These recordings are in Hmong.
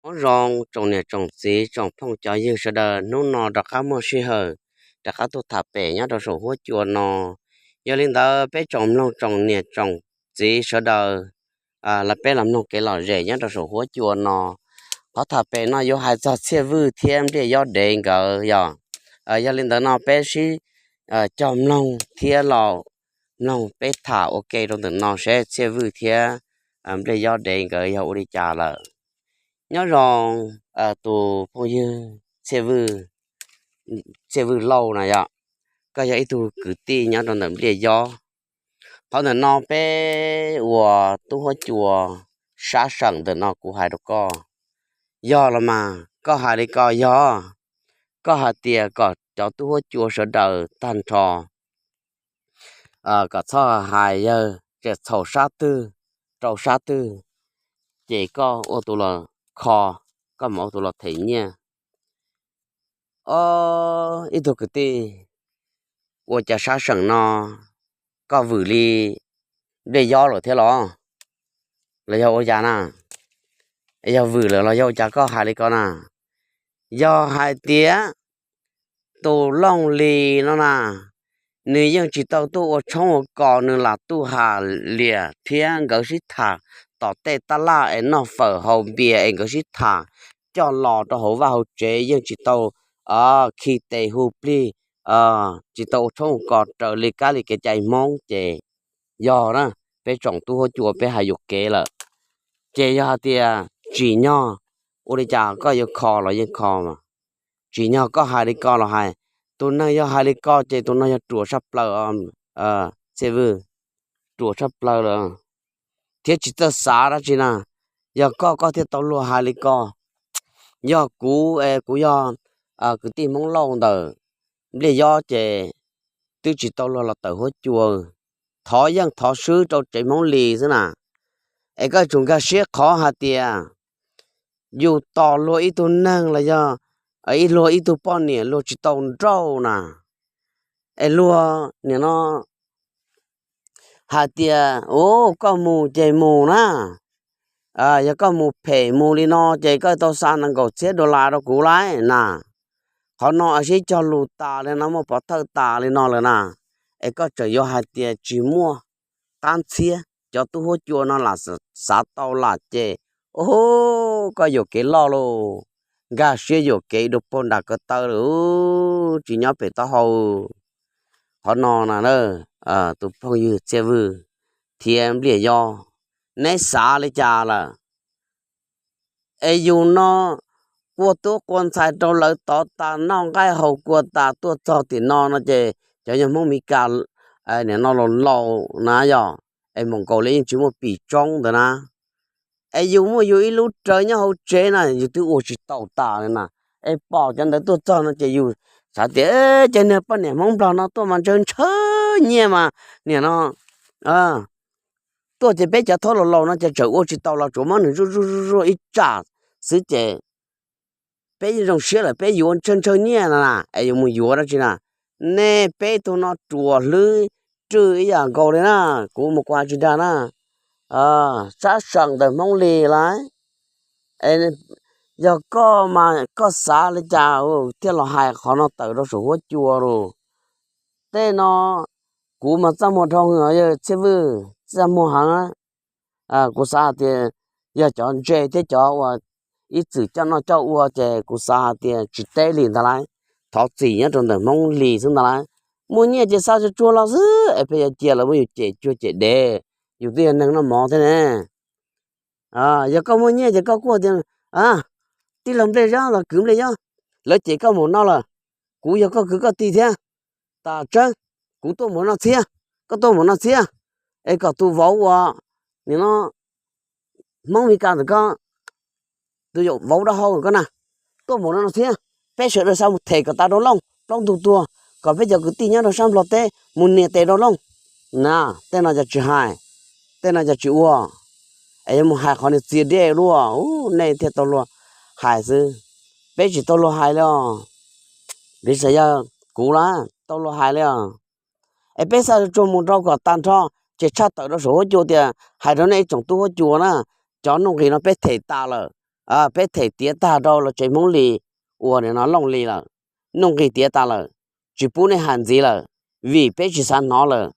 Nyob zoo tsoom niam tsoom txiv tsoom phooj cov ywg sawv daws, hnub no rov qab muaj sij hawm rov qab tuaj tham pem nyob rau saum huab cua no. Yog li ntawd peb tsoom mloog tsoom niam tsoom txiv sawv daws, los peb los mloog kev lom zem nyob rau saum huab cua no. Qhov tham pem no yuav hais txog Txhiaj Vwj thiab Npliaj Yob Dev nkawd yog. Yog li ntawd no peb sib cog mloog thiab los mloog peb tham ua ke rau ntawm no seb Txhiaj Vwj thiab Npliaj Yob Dev nkawd yog ua li cas lawm. Nyob zoo tus phooj ywg Txhiaj Vwj, Txhiaj Vwj Lauj na yog, koj yog ib tug kwv tij nyob rau ntawm Npliaj Yob. Qhov ntawm no peb ua tub huab cua sab seem ntawm no kuv hais rau koj, yog los mas koj hais li ko yog, koj hais tias kom cov tub huab cua sawv daws tag nrho kom txhob hais yawg txhaum sab twg rau sab twg, ces koj ua tus los kho, koj mam ua tus los them nyiaj. Ob, ib tug kwv tij, ua cas sab seem no koj vwm li Npliaj Yob lawm thiab los? Los yog ua cas na? Yog vwm lawm los yog ua cas koj hais li ko na? Yog hais tias tus Looj Lis no na, nws yeej tsis tau tuaj ua tshoob ua kos, nws lam tuaj has lias thiab nkawd sib tham tom tej tab laj es noj fawm haus npias es nkawd sib tham coj los rau hauv vaj hauv tsev, yeej tsis tau khi tes hu plig, tsis tau ua tshoob ua kos raws li kab li kev cai Hmoob ces yog na, peb tsoom tub huab cua peb hais yuam kev lawm. Ces yog hais tias tsim nyog ua li cas koj yuav kho los yeej kho mas, tsim nyog koj hais li ko los hais. Tus neeg yog hais li ko ces tus no yog ruam tshaj plaws, Txhiaj Vwj, ruam tshaj plaws lawm thiab tsis txawj xav dab tsi na. Yog koj, koj thiaj tau luag hais li ko. Yog kuv es kuv yog kwv tij Hmoob Lauj ntawm Npliaj Yob ces twb tsis tau luag los tawm huab cua, thov yeej thov swb rau tsev Hmoob Lis xwb na. Es koj tsum nkag siab qhov hais tias yus tos luag ib tug neeg los yog ib luag ib tug poj niam luag tsis tau nrauj na, es luag nim no hais tias, u, koj mus ces mus na, yog koj mus phem mus li no ces koj tau xa nees nkaum txhiab dollar rau kuv lauj na. Qhov no sib cog lus tas li no, muaj pov thawj tas li no lawm na, es koj tseem yuav hais tias tsis muaj qab ntxhiab, cov tub huab cua no lam xav tau lam ces, u, koj yuam kev loj lauj, nkag siab yuam kev dua puag nram ko taw lawm, tsis nyob pem taub hau. Qhov no na, tus phooj ywg Txhiaj Vwj thiab Npliaj Yob, neb xav li cas lawm? Es yus no quaj tub quaj ntxhais rau lawv tod tas, noj nqaij haus kua tas tuaj txog tim no no ces cov yog Hmoob Mes Kas nim no laus laus na yog, es mus nkaus li yeej tsis muaj pim tsoob ntawd na. Es yus muaj yus ib lub rawv nyob hauv tsev na yus twb ua tsis tau tas li na. Es pom cov ntawd tuaj txog no ces yus xav tias cov niag poj niam Hmoob Nplog no tuaj mas ntshaw ntshaw nyiaj mas nim no tuaj ces peb cov thaub laus laus no ces tseem ua tsis tau los tsuas muab nws zuj zuj zuj zuj ib tsam xwb ces peb zoo siab lawm peb yuav ntshaw ntshaw nyiaj no na, es yuav mus yuav dab tsi na? Nej peb tug no ruam hlwb rwj ib yam nkaus li na, kuv mus kuv hais tsis dag na. Sab seem ntawm Hmoob Lis lauj, yog koj mas koj xav li cas thiaj los hais qhov no tawm rau saum huab cua lauj? Tej no kuv mas txaj muag dhau, yawg Txhiaj Vwj, txaj muag heev. Kuv xav hais tias yog cov ntse thiab cov uas ib txwm coj noj coj ua ces kuv xav hais tias tsis teb li ntag lauj, thov txim nyob rau ntawm Hmoob Lis xwb ntag lauj. Muaj nyiaj ces xa tsuag tsuag los xwb es peb yuav cia lawv muab yus cem cuag cem dev, yus twb yog neeg noj mov thiab ne. Yog koj muaj nyiaj ces koj kuj tias, tij laug Npliaj Yob los kwv Npliaj Yob, lawv cem koj mus no lawm, kuv yog koj kwv koj tij thiab, tas tsawb, kuv tuaj mus no txhiab, koj tuaj mus no txhiab, es kom tus vauv uas nim no Hmoob Mes Kas ntawm koj, tus yawm vauv dab hau koj na, tuaj mus no no txhiab, peb sawv daws xa mus them kom tas rau Looj plaub ntug tuag, kom peb cov kwv tij nyob rau sab Nplog teb mus nias tes rau Looj na. Tej no yog tsis hais, tej no yog tsis ua, es yuav mus hais qhov niag txias dej luaj, u, nej thiaj tau luag hais xwb, peb tsis tau luag hais li os. Piv xam yog kuv lawm tau luag hais li os. Es peb xa tsuag mus rau kom tag nrho, ces tshaj tawm rau saum huab cua tias hais rau nej ib tsoom tub huab cua na, cov nuj nqis no peb them tas lawm, peb them tiav tag rau los tsev Hmoob Lis uas nim no Looj Lis lawm, Nuj Nqis tiav tas lawm, tsis pub nej hais ntxiv lawm, vim peb tsis xav hnov lawm.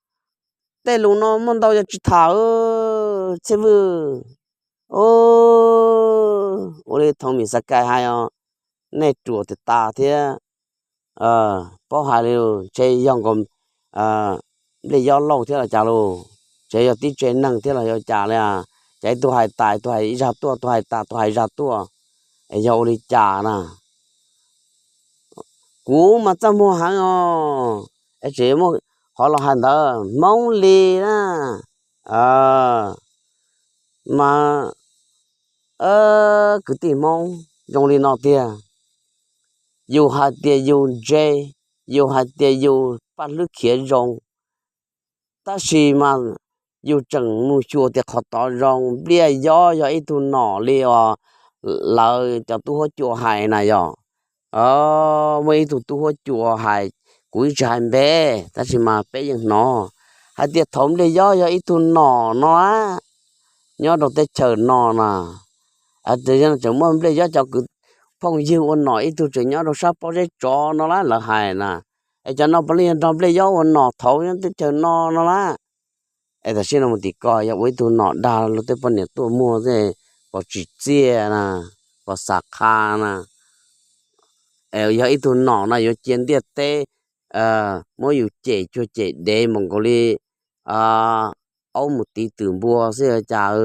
Tej lus no muaj ntau yog tsis tham, Txhiaj Vwj. Ua li Thov Mim Xav Kais hais os, nej ruam tiag tas thiab. Paub hais li, ntshe yog nkaus nplej yob lauj thiab los cas lauj, ntshe yog tib tse neeg thiab los yog cas li. Ces ib tug hais tas ib tug hais zaj tuaj, tus hais tas tus hais zaj tuaj, es yog ua li cas na? Kuv mas txaj muag heev os, es tseem muaj qhov los hais ntawd, Hmoob Lis na, mas kwv tij Hmoob zoo li no tiag. Yus hais tias yus ntse, yus hais tias yus paj hlwb khiav zoo, tab sis mas yus tseem mus xyuas tias qhov tod zoo. Npliaj Yob yog ib tug nom li os, lawv cov tub huab cua hais na yog, muaj ib tug tub huab cua hais, kuv yeej tsis hais npe, tab sis mas peb yeej hnov hais tias thaum Npliaj Yob yog ib tug nom no a, nyob rau teb chaws no na, tseem muaj Npliaj Yob cov kwv phooj ywg ua nom ib tug tseem nyob rau sab pob zeb tsov no las lawv hais na. Es cov no puav leej yog nrog Npliaj Yob ua nom thaum nyob teb chaws no no las. Es tam sim no mus tim ko yog ua ib tug nom dag luag tej poj niam tuaj muag tej pos tsim txiaj na, pos xam qha na. Es yog ib tug nom no yuav cia ntiaj teb muab yus cem cuag cem dev mus nkaus li aub mus tiv twm npua xwb cas.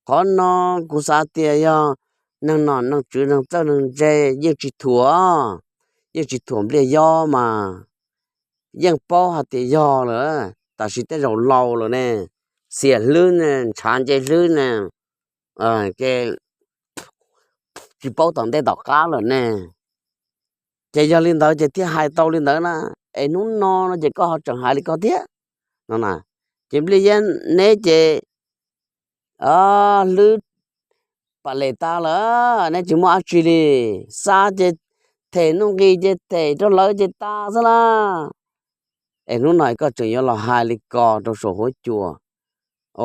Qhov no kuv xav tias yog neeg nom neeg tswv neeg txawj neeg ntse yeej tsis thuam, yeej tsis thuam Npliaj Yob mas yeej paub hais tias yog lawm, tab sis tej zaum laus lawm ne, xiam hlwb ne, ntshav nce hlwb ne, ces tsis paub tom ntej tom qab lawm ne. Ces yog li ntawd ces thiaj hais tau li ntawd na. Es hnub no no ces koj ho tseem hais li ko thiab no na. Ces Npliaj Yob neb ces hlwb pam les tas lawm, neb tsis muaj dab tsi li, xav ces them, nuj nqis ces them rau lawv ces tas xwb las. Es hnub no koj tseem yuav los hais li ko rau saum huab cua.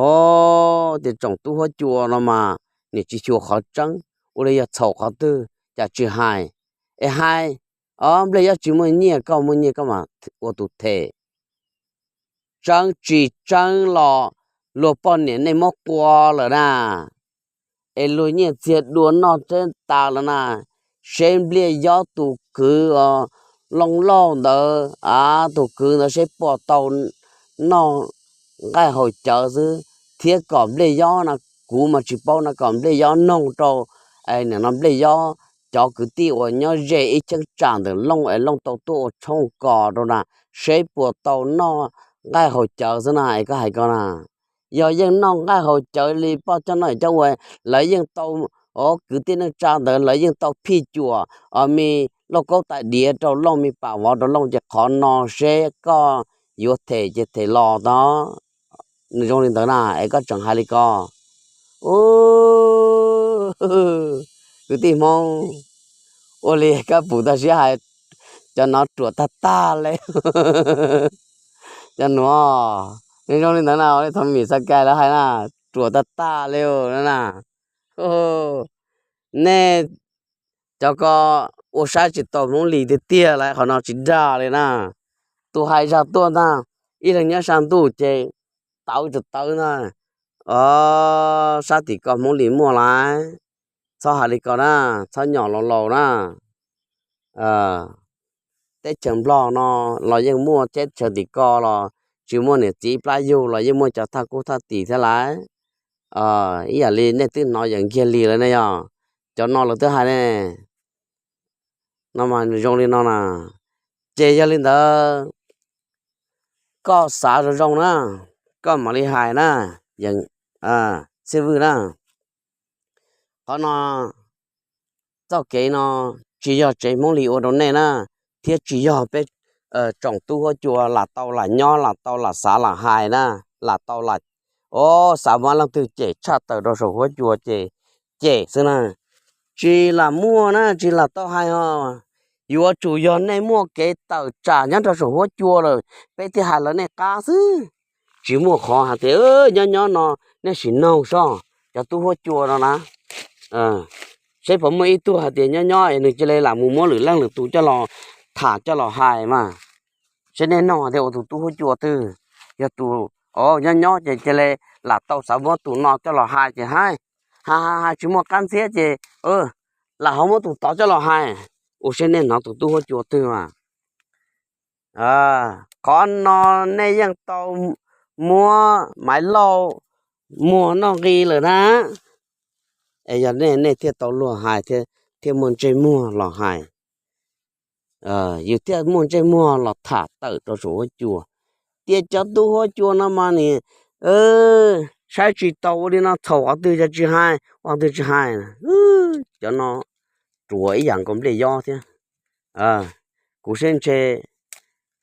Os, tias tsoom tub huab cua no mas nim tsis xyuas qhov tseeb, ua li yog txhaum qhov twg cas tsis hais. Es hais, os, Npliaj Yob tsis muaj nyiaj, koj muaj nyiaj koj mam ua tus them. Tseeb tsis tseeb los luag poj niam nej muab qua lawm na, es luag nyiaj txiag dua noj teb tas lawm na. Seb Npliaj Yob tus kwv Looj Lauj ntawd, tus kwv ntawd seb puas tau noj nqaij haus cawv xwb, thiab kom Npliaj Yob no, kuv mas tsis paub no, kom Npliaj Yob noog rau nim no Npliaj Yob cov kwv tij uas nyob ze ib cheeb tsam ntawm Looj es Looj tau tuaj ua tshoob kos rau na, seb puas tau noj nqaij haus cawv xwb na. Es koj hais ko na, yog yeej noj nqaij haus cawv li poj coj noj coj ua, lawv yeej tau, kwv tij neej tsa ntawd lawv yeej tau phij cuam me lauj kaub tais diav rau Looj, me pam vov rau Looj, ces qhov no seb koj yuav them ces them los tod. Nws zoo li ntawd na es koj tseem hais li ko. Kwv tij Hmoob, ua li koj pum tag siab hais, cov no ruam tag tag li. Cov nuav, nws zoo li ntawd na, ua li Thov Mim Xav Kais lawv hais na, ruam tag tag li na. Nej cov ko ua saib tsis taus Hmoob Lis tiag tiag lawm, qhov no tsis dag li na. Tus hais zaj tuaj ntag, ib leeg nyob sab ntuj ces tawv tawv ntag. Sab tim ko Hmoob Lis muaj lawm, txhob hais li ko na, txhob nyom laus laus na. Teb chaws Nplog no los yeej muaj, teb chaws tim ko los tsis muaj niam txiv plab yug los yeej muaj cov thaj kub thaj tim thiab lawm. Ib yam li nej twb hnov yawm Nkiag Lis lawm ne yog, cov no lawv twb hais ne. No mas nws zoo li no na. Ces yog li ntawd, koj xav zoo zoo na, koj mam li hais na, Txhiaj Vwj na. Qhov no, txoj kev no tsis yog tsev Hmoob Lis ua rau nej na, thiab tsis yog peb tsoom tub huab cua lam tau lam nyob lam tau lam xav lam hais na, lam tau lam, o, xav muab leej twg cem tshaj tawm rau saum huab cua ces cem xwb na. Tsis lam muaj na, tsis lam tau hais os. Yuav tsum yog nej muaj kev tawm tsam nyob rau saum huab cua lawm peb thiaj hais lawv nej qab xwb. Tsis muaj qhov hais tias nyob nyob no nej sim noog soj, cov tub huab cua no na. Seb puas muaj ib tug hais tias nyob nyob es nws cia li lam mus muab lwm leej lwm tus coj los tham coj los hais mas. Seb nej nug tias ua tus tub huab cua twg, yog tus nyob nyob ces cia li lam tau xav muab tus no coj los hais ces hais, hais hais hais tsis muaj qab ntxhiab ces lam ho muab tus tod coj los hais. Ua seb nej hnov tus tub huab cua twg mas. Qhov no nej yeej tau muab Maiv Lauj muag noj nqi lawm na. Es yog nej, nej thiaj tau luag hais, thiaj muaj ntsej muag los hais, yus thiaj muaj ntsej muag los tham tawm rau saum huab cua. Tias cov tub huab cua no mas nim saib tsis taus ua li no, txhaum qhov twg yog tsis hais, qhov twg tsis hais. Cov no ruam ib yam nkaus npliaj yob thiab. Kuv saib ntshe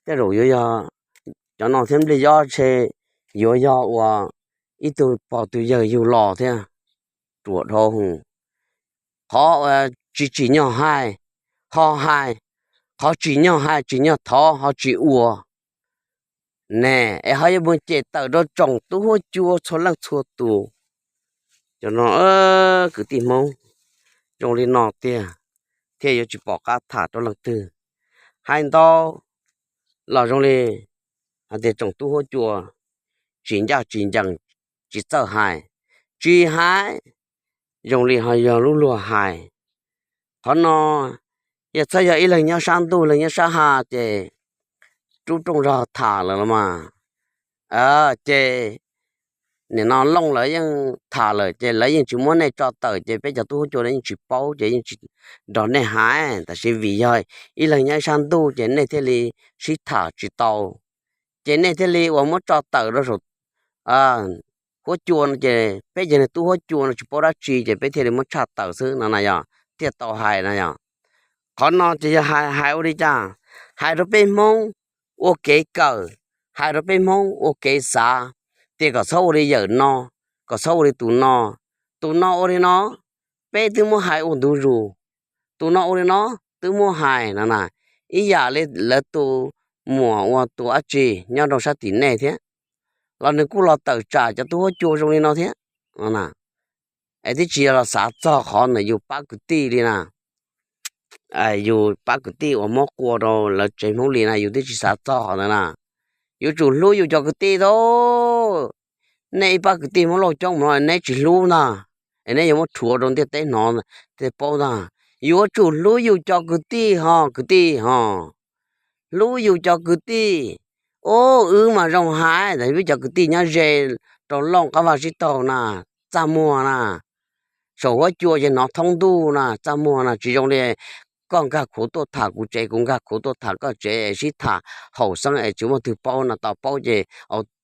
tej zaum yuav yog cov no thiab npliaj yob ntshe yuav yog ua ib tug pog tug yawg yug los thiab. Ruam dhau hwv. Qhov tsis tsim nyog hais ho hais, qhov tsim nyog hais tsim nyog thov ho tsis ua ne, es ho yuav mus cem tawm rau tsoom tub huab cua txhua leej txhua tus. Cov no kwv tij Hmoob, zoo li no tiag thiaj yuav tsis pom qab tham rau leej twg. Hais ntau los zoo li hais tias tsoom tub huab cua tsis ncaj tsis ncees, tsis txawj hais, tsis hais zoo li ho yog lub luag hais. Qhov no yog txhob yog ib leeg nyob sab ntuj leeg nyob sab hav ces rub rooj zog tham lawm los mas. Ces nim no Looj lawv yeej tham lawm ces lawv yeej tsis muab nej tso tawm ces peb cov tub huab cua no yeej tsis paub ces yeej tsis nrog nej hais. Tab sis vim yog ib leeg nyob ib sab ntuj ces nej thiaj li sib tham tsis tau, ces nej thiaj li uas muab tso tawm rau saum huab cua no ces peb cov niag tub huab cua no tsis paub dab tsi ces peb thiaj li muab tshaj tawm xwb no na yog, thiaj tau hais na yog. Qhov no ces yog hais ua li cas? Hais rau peb Hmoob ua kev kawm, hais rau peb Hmoob ua kev xav, tias kom txhob ua li yawm no, kom txhob ua li tus no. Tus no ua li no, peb twb muab hais ua ntu zus, tus no ua li no, twb muab hais no na. Ib yam li lawv tus muam uas tus dab tsi nyob rau sab tim nej thiab, los nws kuj los tawm tsam cov tub huab cua zoo li no thiab. Es twb tsis yog los xav txog qhov ntawm yus pab kwv tij li na. Yus pab kwv tij uas muab qua rau lawv tsev Hmoob li na, yus twb tsis xav txog qhov ntawd na. Yuav tsum hlub yus cov kwv tij tau. Nej ib pab kwv tij Hmoob Lauj coob mus no neb tsis hlub ntag, es neb yuav muab rhuav rau ntiaj teb hnov thiaj paub ntag. Yuav tsum hlub yus cov kwv tij ho kwv tij ho. Hlub yus cov kwv tij. Ub, wb mas zoo hais tas wb cov kwv tij nyob ze rau Looj qab vaj sib taug na, txaj muag na. Saum huab cua ces hnov thoob ntuj na, txaj muag na, tsis zoo li koj nkag khuv tuaj tham kuv tsev, kuv nkag khuv tuaj tham koj tsev es sib tham haum xeeb es tsis muaj twg paub no, tau paub ces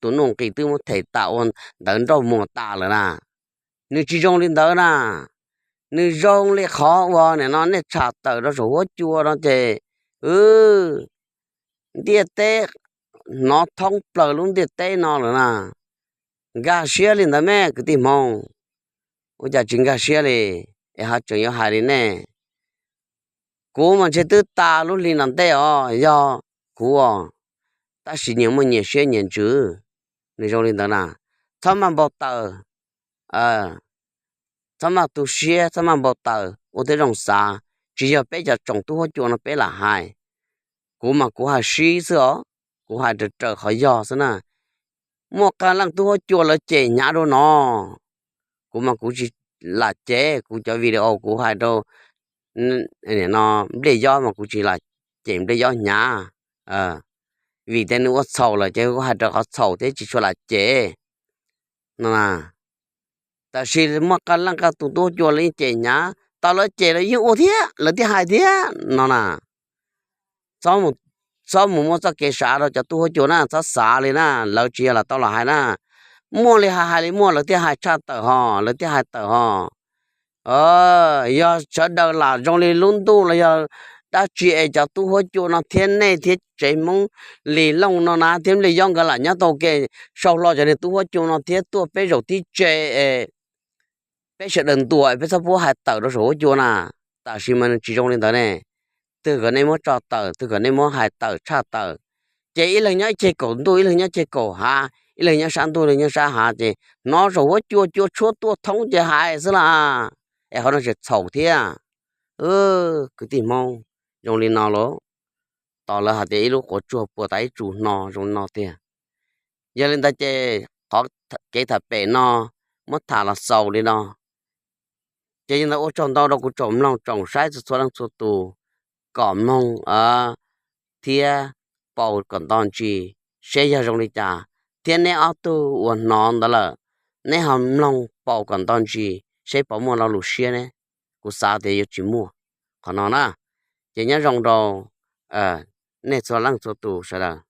tus nuj nqis twb muab them tas ua ntawv nrauj muag tas lawm na. Nws tsis zoo li ntawd na. Nws zoo li qhov uas nim no nej tsham tawm rau saum huab cua no ces, ntiaj teb hnov thoob plaws lub ntiaj teb no lawm na. Nkag siab li ntawd me kwv tij Hmoob? Ua cas tsis nkag siab li, es ho tseem yuav hais li nej? Kuv mas ntshe twb tas lub hli no ntej os, yog kuv os, tab sis nyias muaj nyias siab nyias ntsws. Nws zoo li ntawd na, txhob maj npau taws, txhob maj tu siab, txhob maj npau taws, ua tib zoo xav. Tsis yog peb cov tsoom tub huab cua no peb lam hais, kuv mas kuv hais sib xwb os, kuv hais raws raws qhov yog xwb na. Muaj qee leej tub huab cua lawv cem hnyav dua no, kuv mas kuv tsis lam cem, kuv cov video kuv hais rau no, npliaj yob mas kuv tsis lam cem npliaj yob hnyav, vim tias nws ua txhaum lawm ces kuv hais raws qhov txhaum thiab tsis tshua lam cem no na. Tab sis muaj qee leej qee tus tub huab cua lawv yeej cem hnyav, tau lawv cem lawv yeej ua thiab, lawv thiaj hais thiab no na. Txhob mus muab txoj kev xav rau cov tub huab cua na, txhob xav li na, lawv tsis yog lam tau los hais na. Muaj li hais hais li muaj, lawv thiaj hais tshaj tawm ho, lawv thiaj hais tawm ho. Yog sawv daws lam zoo li lub ntuj los yog dab tsi es cov tub huab cua no thiab nej thiab tsev Hmoob Lis Looj no na thiab npliaj yob nkawd lam nyob tau ke, sau hlo cov niag tub huab cua no thiab tuaj peb zaum tib tse es peb sawv daws ntuas peb txhob pub hais tawm rau saum huab cua na. Tab sis mas nws tsis zoo li ntawd ne. Twg kom nej muab tso tawm, twg kom nej muab hais tawm tshaj tawm, ces ib leeg nyob ib ceg kaum ntuj, ib leeg nyob ceg kaum hav, ib leeg nyob sab ntuj, ib leeg nyob sab hav, ces hnov saum huab cua cua tshuab tuaj thoob ces hais xwb las. es qhov no tseem txhaum thiab. Kwv tij Hmoob, zoo li no los, tos lawv hais tias ib lub quav tsuag puas tas ib tsu hno zoo li no tiag. Yog li ntawd ces qhov kev tham pem no muab tham los xaus li no. Ces yog ntawd ua tsaug ntau rau kuv tsoom mloog tsoom saib txhua txhua leej txhua tus, kom mloog thiab paus kom nto ntsis seb yog zoo li cas, thiab neb ob tug uas hnov ntawd lawm, neb ho mloog paus kom nto ntsis seb puas muaj lo lus siab ne. Kuv xav tias yuav tsis muaj qhov no na. Ces nyob zoo rau nej txhua leej txhua tus sawv daws.